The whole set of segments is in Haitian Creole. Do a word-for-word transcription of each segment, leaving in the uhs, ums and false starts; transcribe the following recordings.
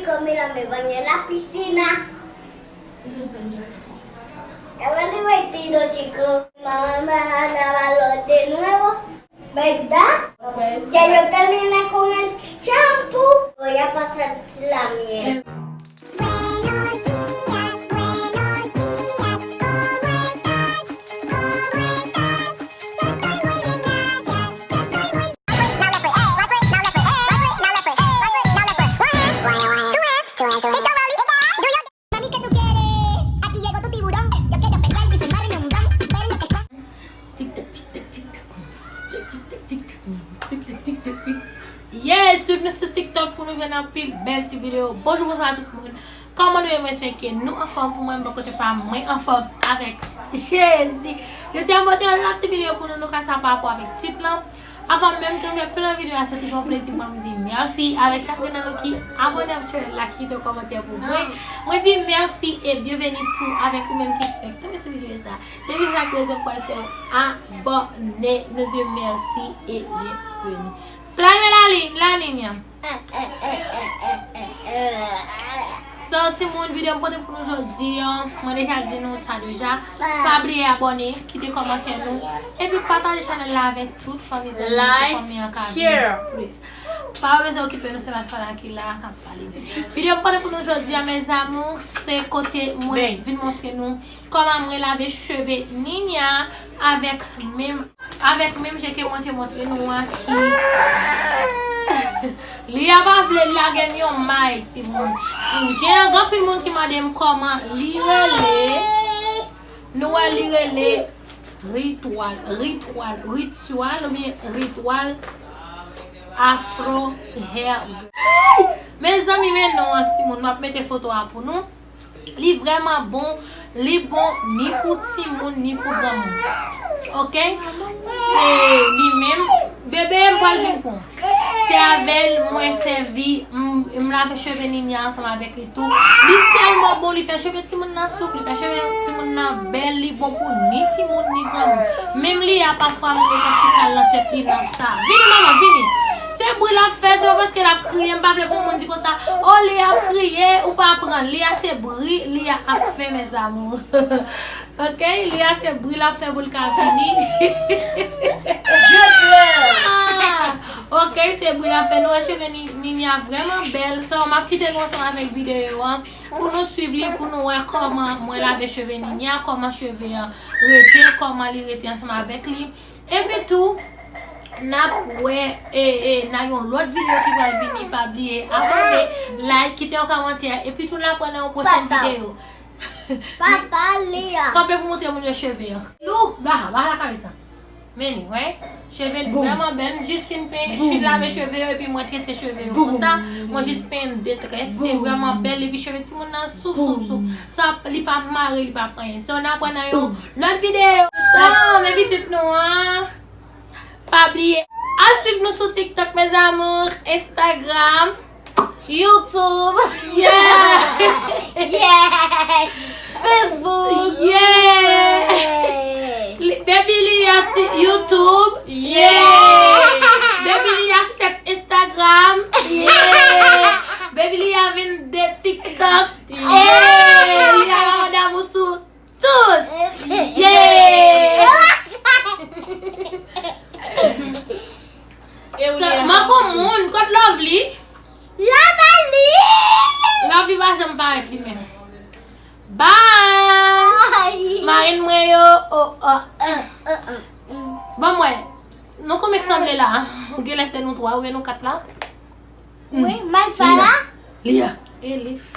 Chicos, mira, me bañé en la piscina. Estaba divertido, chicos. Mamá me va a dar balón de nuevo, ¿verdad? Ya yo terminé con el champú. Voy a pasar la miel. Buenos días, buenos días, ¿cómo estás? ¿Cómo estás? Yo estoy muy bien, gracias. Yo estoy muy Mami, ¿qué tú quieres? Aquí llegó tu tiburón. Yo quiero pelear y fumarme un ron. Ver lo que está TikTok, TikTok, TikTok. TikTok, TikTok, TikTok. TikTok, TikTok. Yes, swiv nou sou TikTok pou nou jwenn anpil bèl ti videyo. Bonjou, bonswa tout moun. Kòman nou ye? Mwen espere ke nou anfòm. Pou mwen, bò kote pa m, mwen anfòm avèk Jezi. Jodi a, mwen te yon lòt ti videyo pou nou, nou ka sa pa rapò avèk tit lan. Avan menm ke m fè plen videyo a, se toujou yon plezi pou mwen di mèsi avèk chak youn nan nou ki abòne avèk chanèl la, ki kite yon kòmantè pou mwen. Mwen di mèsi e byenveni tou avèk ou menm ki fèk tonbe sou videyo sa. Se vin sa k rezon k pral fè w abòne. Nou di mèsi e byenveni. Travè lalin, lalin an. So, timoun, videyo m pote pou nou jodi an, mwen deja di nou sa deja. Pa bliye abòne, kite kòmantè nou, epi pataje chanèl la avèk tout fanmi, zanmi, pou fanmi an ka vin plis. Pa bezwen okipe nou, se Matfala ki la k ap pale. Videyo m pote pou nou jodi an, mes amours, se kote mwen vin montre nou kòman mwen lave cheve Ninia avèk menm, avèk menm je ke mwen te montre nou an ki Lia pa vle lage m yon may, timoun. Gen anpil moun ki mande m kòman li rele. Nou wè li rele Ritwal, Ritwal, Ritual oubyen Ritwal Afro Hair Girl. Mezanmi, men non an, timoun, m ap mete foto a pou nou. Li vrèman bon, li bon ni pou timoun ni pou granmoun. Oke? Se li menm, bebe, m pral vin pran. Se avè l mwen sèvi, m, m lave cheve Ninia ansanm avèk li tou. Li tèlman bon, li fè cheve timoun nan souf, li fè cheve timoun nan bèl, li bon pou ni timoun ni granmoun. Menm Lia pafwa m mete ti kal nan tèt li nan sa. Vini manman, vini. Se bri l ap fè, se pa paske l ap kriye, m pa vle pou moun di konsa, o Lia ap kriye, ou pa pran. Lia se bri, Lia ap fè, mes amours. Ok, Lia se bri l ap fè pou l ka vini. Ah, ok, se bri l ap fè. Nou wè cheve Ni-, Ninia vrèman bèl. So, m ap kite nou ansanm avèk videyo an pou nou swiv li, pou nou wè kòman mwen lave cheve Ninia, kòman cheve an rete, kòman li rete ansanm avèk li. Epi tou, n ap wè, e, e, nan yon lòt videyo ki pral vini. Pa bliye abòne, like, kite yon kòmantè, epi tou n ap wè nan yon pwochèn videyo. Papa Lia. Kanpe pou montre moun yo cheve an. Lou, baha, baha la kabeza. Men li, wè. Cheve li vrèman bèl. M jis fin penyen, fin lave cheve yo, epi mwen trese cheve yo konsa. Mwen jis penyen m de très. Se vrèman bèl, epi cheve timoun nan souf, souf, souf. Sa, li pa mare, li pa anyen. So, n ap wè nan yon lòt videyo. So, men pitit nou an. Pa bliye al swiv nou sou TikTok, mes amours, Instagram, YouTube. Yeah. Yes. Facebook. Yeah. Yes. Li-, Baby Lia ti-, YouTube. Yeah. Baby Lia sèt Instagram. Yeah. Baby Lia vin de TikTok. Yeah. Lia la madam ou sou tout. Yeah. Manko moun, kot Lovely? Lovely. Lovely pa janm parèt li menm. Bye. Bye. Marenn mwen yo, oh, oh. Ban m wè. Nou konbyen k sanble la? Genlè se nou twa oubyen nou kat la? Wi, Matfala. Lia. Lia. Elif.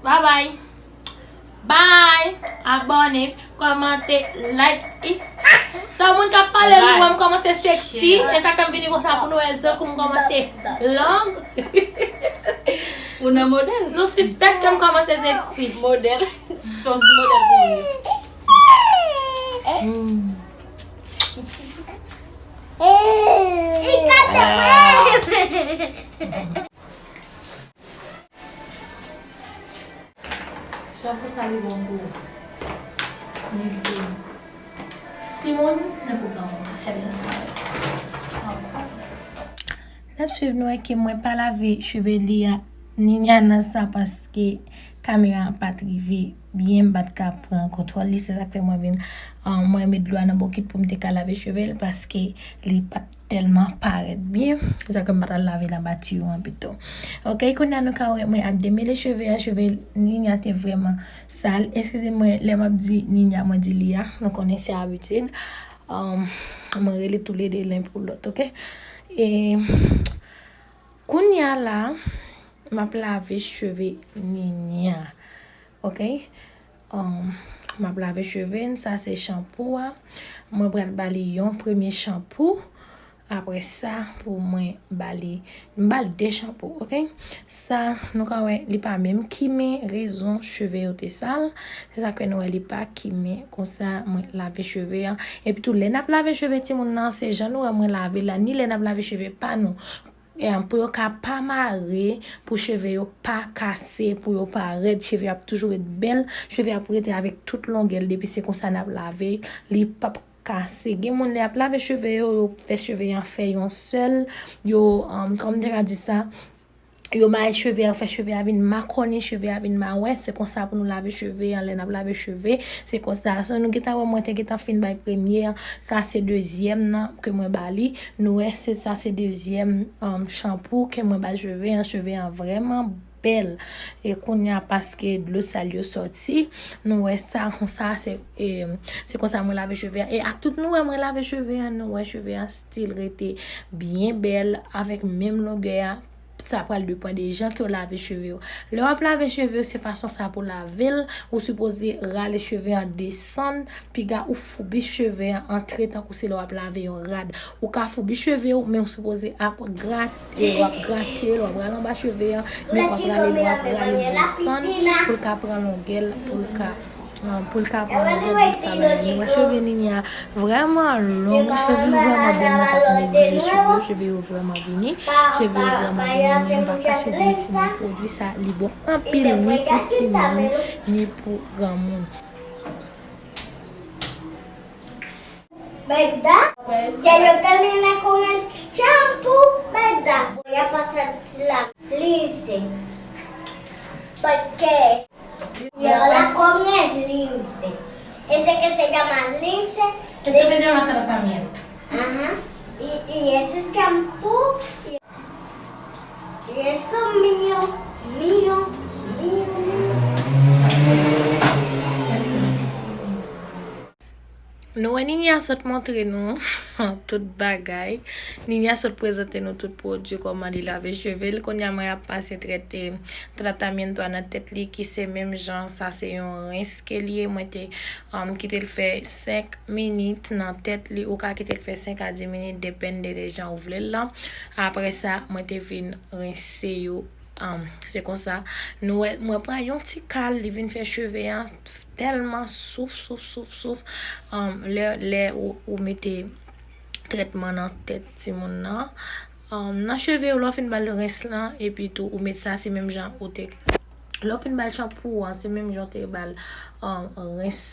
Bye bye. Bye. Abòne, kòmante, like. Ih. Sa moun k ap pale nou wè m kòmanse seksi. E sa k fè m vini konsa pou nou wè zo kou m kòmanse long. Ou nan modèl? Nou sispèk ke m kòmanse seksi. Modèl. Fè yon ti modèl pou mwen. Li ka te mwen. Chapo sa li bon pou ou. Li bon. Simon, nan pwogram ou ka sèvi ansanm avè m. N ap swiv, nou wè ke mwen pa lave cheve Lia, Ninia nan sa, paske kamera an pa t rive byen, m pa t ka pran kontwòl li, se sa k fè mwen vin, ah, mwen met dlo a nan bokit pou m te ka lave cheve l, paske li pa t tèlman parèt byen, se sa ke m pa t al lave l anba tiyo an pito. Ok, kounye a nou ka wè mwen ap demele cheve a, cheve Ninia te vrèman sal. Eskize mwen, lè m ap di Ninia, mwen di Lia, nou konnen se abitid. Um, mwen rele toulede len pou lòt, ok? E kounye a la, m ap lave cheve Ninia, ok? Um, m ap lave cheve n, sa se chanpou a. Mwen pral ba li yon premye chanpou. Apre sa, pou mwen ba li, m ba l de chanpou, ok? Sa, nou ka wè, li pa menm kimen, rezon cheve yo te sal. Se sa ke nou wè, li pa kimen. Konsa, mwen lave cheve an. Epi tou, lè n ap lave cheve timoun nan, se jan nou wè mwen lave la, ni lè n ap lave cheve pa nou. E, pou yo ka pa mare, pou cheve yo pa kase, pou yo pa rèd, cheve ap toujou ret bèl, cheve ap rete avèk tout longè l, depi se konsa n ap lave, li p ap kase. Gen moun lè y ap lave cheve yo, yo fè cheve an fè yon sèl, yo, um, kòman m te ka di sa, yo bay cheve a, yo fè cheve a vin makònen, cheve a vin mawè, se konsa pou nou lave cheve an, lè n ap lave cheve, se konsa. So, nou gentan wè mwen te gentan fin bay premye an, sa se dezyèm nan ke mwen ba li. Nou wè, se sa se dezyèm, um, chanpou ke mwen ba cheve an, cheve an vrèman bèl. E kounye a, paske dlo sal yo sòti, nou wè sa, konsa, se, e, se konsa mwen lave cheve a. E ak tout nou wè mwen lave cheve a, nou wè cheve a still rete byen bèl, avèk menm longè a. Sa pral depann de jan ke w lave cheve w. Lè w ap lave cheve w, se fason sa pou lave l, ou sipoze rale cheve an desann, piga ou foubi cheve an antre tankou se lè w ap lave yon rad. Ou ka foubi cheve w, men ou sipoze ap grate, w ap grate l, w ap rale anba cheve an, men w ap rale l, w ap rale l desann pou l ka pran longè l, pou l ka, ah, pou l ka pran longè l, pou l ka bay. Nou wè cheve Ninia vrèman long, cheve yo vrèman bèl nan k ap mezire cheve yo, cheve yo vrèman vini, cheve yo vrèman vini, men m pa kache di nou timoun pwodui sa, li bon anpil wi pou timoun, ni pou granmoun. Bègda, ya yo tèmine kòman chanpou Bègda. Voy a pasar la lince. Porque yo la comen lince. Ese que se llama lince. Eso se llama tratamiento. Ajá. Y, y ese champú. Y eso mío, mío, mío, mío. Nou wè Ninia sot montre nou tout bagay. Ninia sot prezante nou tout pwodui, kòman li lave cheve l. Kounye a mwen ap pase trèt, e, tratamiento a nan tèt li, ki se menm jan, sa se yon rens ke li ye. Mwen te, um, kite l fè senk minit nan tèt li. Ou ka kite l fè senk a dis minit, depende de jan ou vle l lan. Apre sa, mwen te vin rense yo. Um, se konsa. Nou wè, mwen pran yon ti kal, li vin fè cheve a tèlman souf, souf, souf, souf. Um, lè, lè ou, ou mete trètman nan tèt timoun nan. Um, nan cheve w, lè w fin ba l rens lan, epi tou ou met sa, se menm jan ou te, lè w fin ba l chanpou an, se menm jan w te ba l, um, rens.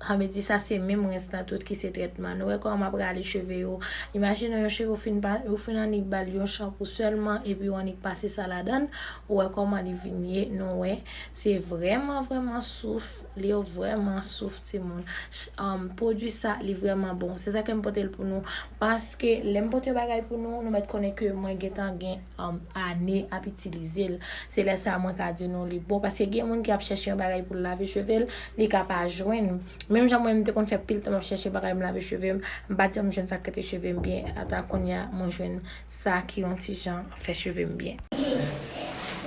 Sa vle di sa se menm rens lan tout ki se trètman. Nou wè kòman m ap rale cheve yo. Imajine yon cheve ou fin ba, ou fin annik ba l yon chanpou sèlman, epi ou annik pase sa ladan l. Ou wè kòman li vin ye, nou wè. Se vrèman, vrèman souf. Li yo vrèman souf, timoun. Ch-, um, pwodui sa, li vrèman bon. Se sa ke m pote l pou nou. Paske lè m pote bagay pou nou, nou mèt konnen ke mwen gentan gen, um, ane ap itilize l. Se lè sa a mwen ka di nou li bon. Paske gen moun ki ap chèche yon bagay pou l lave cheve l, li ka pa jwenn. Menm jan mwen, m te konn fè pil tan m ap chèche bagay m lave cheve m, m pa t janm jwenn sa k rete cheve m byen. Ata kounye a, mwen jwenn sa ki yon ti jan fè cheve m byen.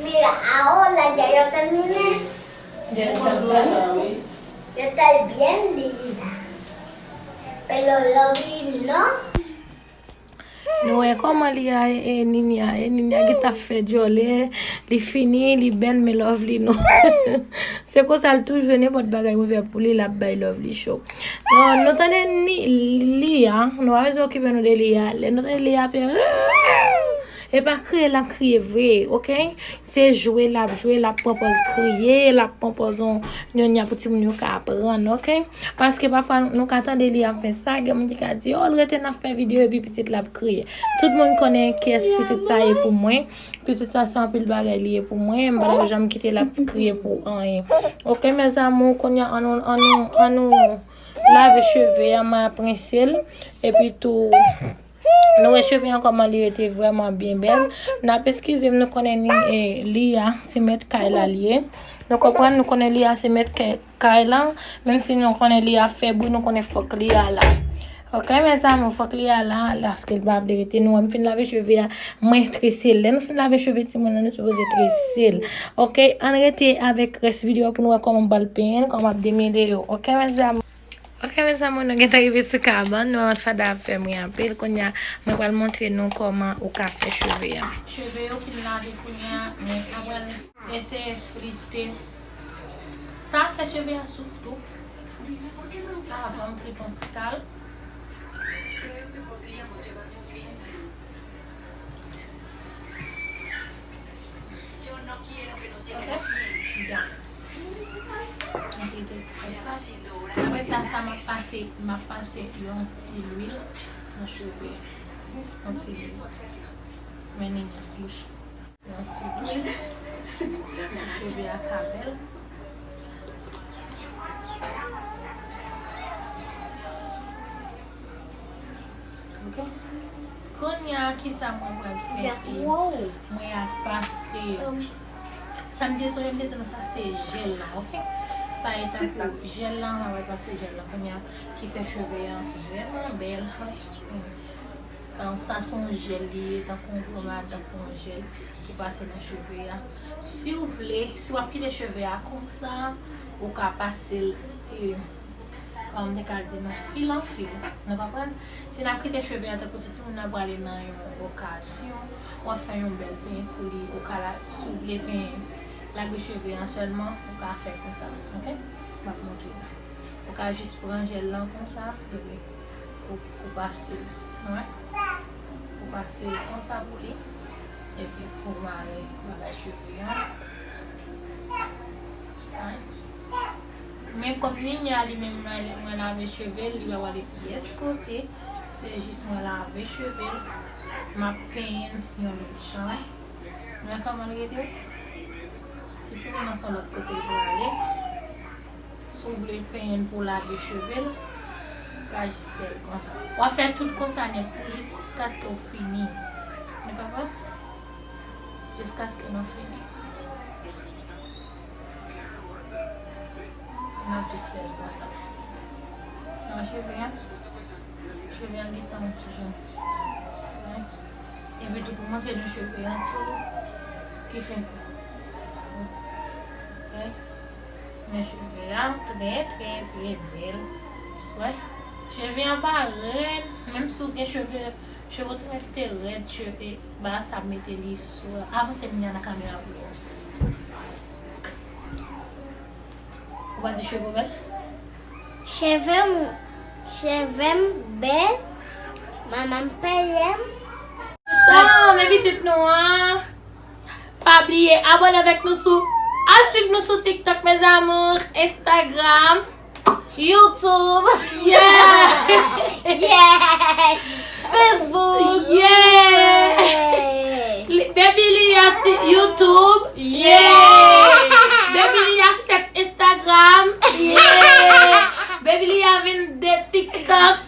Mira, ahora ya yo terminé. Ya está bien, linda. Pero lo vi, ¿no? Nou wè kòman li a, e, e, Ninia, e, Ninia gentan fè djòlè, li fini, li bèl, men Lovely non. Se konsa l toujou, nenpòt bagay mwen fè pou li, l ap bay Lovely cho. Non, nou tande ni, Lia, nou pa bezwen okipe nou de Lia. Lè nou tande Lia fè, E pa kriye l ap kriye vre, oke? Se jwe l ap jwe, l ap pran pòz kriye, l ap pran pòz yon nyonya pou timoun yo ka aprann, oke? Paske pafwa nou ka tande li ap fè sa, gen moun ki ka di, "Oh, l rete nan fè videyo epi pitit la ap kriye." Tout moun konnen kiyès pitit sa ye pou mwen. Pitit sa se anpil bagay li ye pou mwen, m pa t ap janm kite l ap kriye pou anyen. Oke, mes amours, kounye a, ann nou, ann nou, ann nou lave cheve a, mwen ap rense l. Epi tou, nou wè cheve an kòman li rete vrèman byen bèl. N ap eskize m, nou konnen ni, e, Lia, se mèt kay la li ye. Nou konprann, nou konnen Lia se mèt kay, kay la. Menm si nou konnen Lia fè bri, nou konnen fòk Lia la. Oke, mes amours, fòk Lia la, paske l pa vle rete. Nou wè m fin lave cheve a, mwen trese l. Lè nou fin lave cheve timoun nan, nou sipoze trese l. Oke, ann rete avèk rès videyo pou nou wè kòman m pral penyen l, kòman m ap demele yo. Oke, mes amours. Oke, mes amours, nou gentan rive sou kabann nou. Aunt Fada ap fè m ri anpil. Kounye a, mwen pral montre nou kòman ou ka fè cheve a. Cheve yo fin lave kounye a, mwen pral eseye flite. Sa fè cheve a souf tou. Avan m flit yon ti kal. Ok? Byen. Mwen flite ti kal sa. Apre sa, sa m ap pase, m ap pase yon ti lwil nan cheve. Yon ti lwil. Men li bouch. Yon ti lwil pou cheve a ka bèl. Ok. Kounye a, kisa mwen pral fè? Mwen ap pase. Sa m te sonje, m te di nou sa se jèl la, ok? Sa e tankou jèl la, mwen pral pase jèl la kounye a, ki fè cheve a vrèman bèl. Donk, sa se yon jèl li ye, tankou yon pòmad, tankou yon jèl pou pase nan cheve a. Si w vle, si w ap kite cheve a konsa, ou ka pase l, e, kòm m te ka di, nan fil an fil. Nou konprann? Si n ap kite cheve a tankou si timoun nan prale nan yon okazyon, w ap fè yon bèl penyen pou li, ou ka la, si w vle penyen, lage cheve a sèlman, ou ka fè konsa, ok? M ap montre nou. Ou ka jis pran jèl lan konsa, epi ou, ou pase l. Ou wè? Ou pase l konsa pou li. Epi ou mare bagay cheve a. Wè? Men kòm Ninia li menm, mwen, mwen lave cheve l, li pa prale pyès kote. Se jis mwen lave cheve l. M ap penyen l yon lòt jan. Mwen kòman l rete? Si timoun nan se yon lòt kote l prale. Si w vle penyen l pou w lave cheve l, ou ka jis fè l konsa. W ap fè tout konsa nèt pou jiskaske w fini. Nou konprann? Jiskaske nou fini. N ap jis fè l konsa. Nan cheve a. Cheve a gentan yon ti jan. Wè. Epi tou pou montre nou cheve a tou. Ki fen. Wè. Men cheve a trè, trè, trè bèl. Wè. Cheve a pa rèd. Menm si w gen cheve, cheve w te rèd, cheve, ba sa mete li sou. Avanse Ninia nan kamera pou yo. Ou pa di cheve w bèl? Cheve m, cheve m bèl. Manman m peye m. So, men pitit nou an. Pa bliye abòne avèk nou sou, al swiv nou sou TikTok, mes amours, Instagram, YouTube. Yeah! Yes! Facebook. Yeah! Yes! Li- Baby Lia ti- YouTube. Yeah! Baby Lia sèt Instagram. Yeah! Baby Lia vennde TikTok.